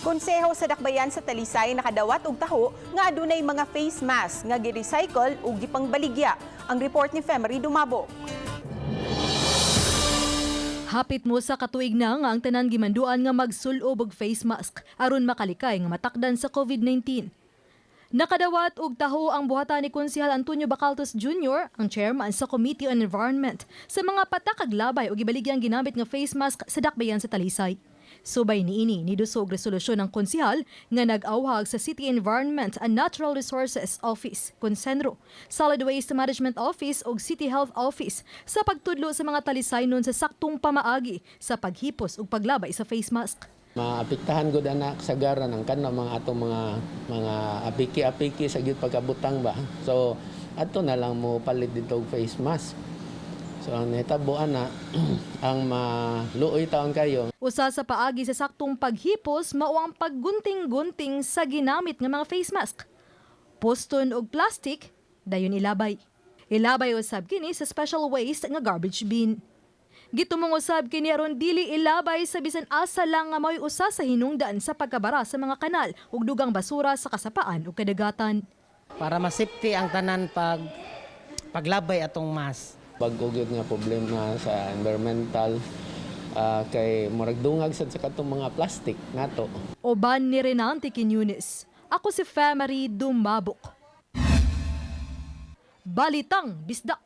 Konseho sa Dakbayan sa Talisay nakadawat og taho nga adunay mga face mask nga gi-recycle ug gipangbaligya. Ang report ni Femery Dumabo. Hapit mo sa katuig na nga ang tanan gimanduan nga magsulob og face mask aron makalikay nga matakdan sa COVID-19. Nakadawat og taho ang buhatan ni Konsehal Antonio Bacaltos Jr., ang chairman sa Committee on Environment, sa mga patak ug labay o gibaligyang ginamit nga face mask sa Dakbayan sa Talisay. Subay niini, niduso og resolusyon ang konsehal nga nag-awhag sa City Environment and Natural Resources Office, Consenro, Solid Waste Management Office ug City Health Office sa pagtudlo sa mga Talisaynon sa saktong pamaagi sa paghipos ug paglabay sa face mask. Maapektahan gud ana kasagaran ang kana mga atong mga apiki-apiki sa gyud pagkabutang ba. So ato na lang mo palit dito og face mask. So ang nahitabo ana, ang maluoy taon kayo. Usa sa paagi sa saktong paghipos mao ang paggunting-gunting sa ginamit nga mga face mask. Poston og plastic, dayon ilabay. Ilabay usab kini sa special waste nga garbage bin. Gitumong usab kini aron dili ilabay sa bisan asa lang nga mao'y usa sa hinungdan sa pagkabara sa mga kanal ug dugang basura sa kasapaan ug kadagatan. Para ma-safety ang tanan pag paglabay atong mask. Bag-o gyud nga problema sa environmental, kay murag dungag sad sa katong mga plastic nato. Uban ni Renante Quiñones. Ako si Femery Dumabok. Balitang Bisdak.